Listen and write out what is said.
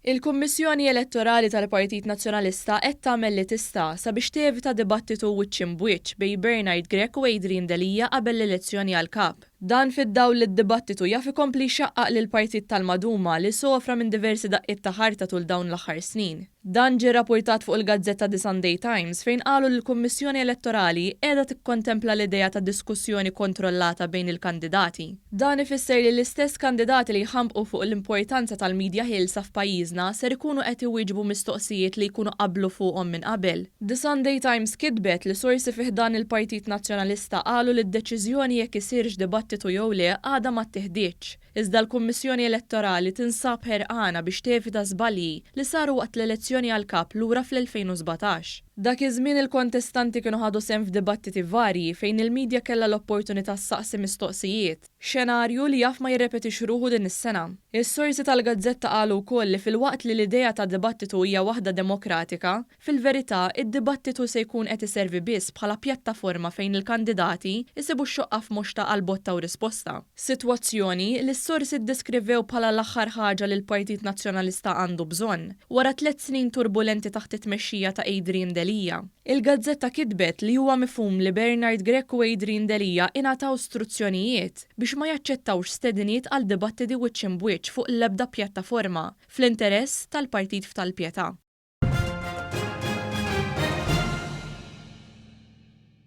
Il-Kummissjoni Elettorali tal-Partit Nazzjonalista qed tagħmel li tista' sabiex tevita dibattitu wiċċ imb'wiċċ bejn Bernard Grech u Adrian Delia qabel l-elezzjoni għall-Kap. Dan fid-dawl li d-dibattitu jaf ikompli jxaqqaq lill-partit tal-maduma li sofra minn diversi daqqiet ta' ħarta tul dawn l-aħħar snin. Dan ġie rrappurtat fuq il-gazzetta The Sunday Times fejn qalu li l-Kummissjoni Elettorali qiegħda tikkontempla l-idea ta' diskussjoni kontrollata bejn il-kandidati. Dan ifisser li l-istess kandidati li jħambqu fuq l-importanza tal-media ħielsa f'pajjiżna ser ikunu qed iwieġbu mistoqsijiet li jkunu qablu fuqhom minn qabel. The Sunday Times kitbet li sorsi fi ħdan il-Partit Nazzjonalista qalu li d-deċiżjoni jekk isirx dibattitu jew le għadha ma ttiħditx. Iżda l-Kummissjoni Elettorali tinsab ħerqana biex tevita żbalji li saru waqt l-elezzjoni għall-Kap lura fl-2017. Dak iż-żmien il-kontestanti kienu ħadu sehem f'dibattiti varji fejn il-media kellha l-opportunità ssaqsi mistoqsijiet, xenarju li jaf ma jirrepetix ruħu din is-sena. Is-sorsi tal-gazzetta qalu wkoll li filwaqt li l-idea ta' dibattitu hija waħda demokratika, Fil-verità, id-dibattitu se jkun qed iservi biss bħala pjattaforma fejn il-kandidati jsibu x-xoqqa f'moxtha għal botta u risposta. Sitwazzjoni li s-sorsi ddeskrivew bħala l-aħħar ħaġa li l-Partit Nazzjonalista għandu bżonn, wara tlett snin turbulenti taħt it-tmexxija ta' Adrian Delia. Il-gazzetta kitbet li huwa mifhum li Bernard Grech u Adrian Delia ingħataw struzzjonijiet biex ma jaċċettawx stediniet għal dibattiti wiċċ imb'wiċċ fuq l-ebda pjattaforma, fl-interess tal-partit f'tal-Pietà.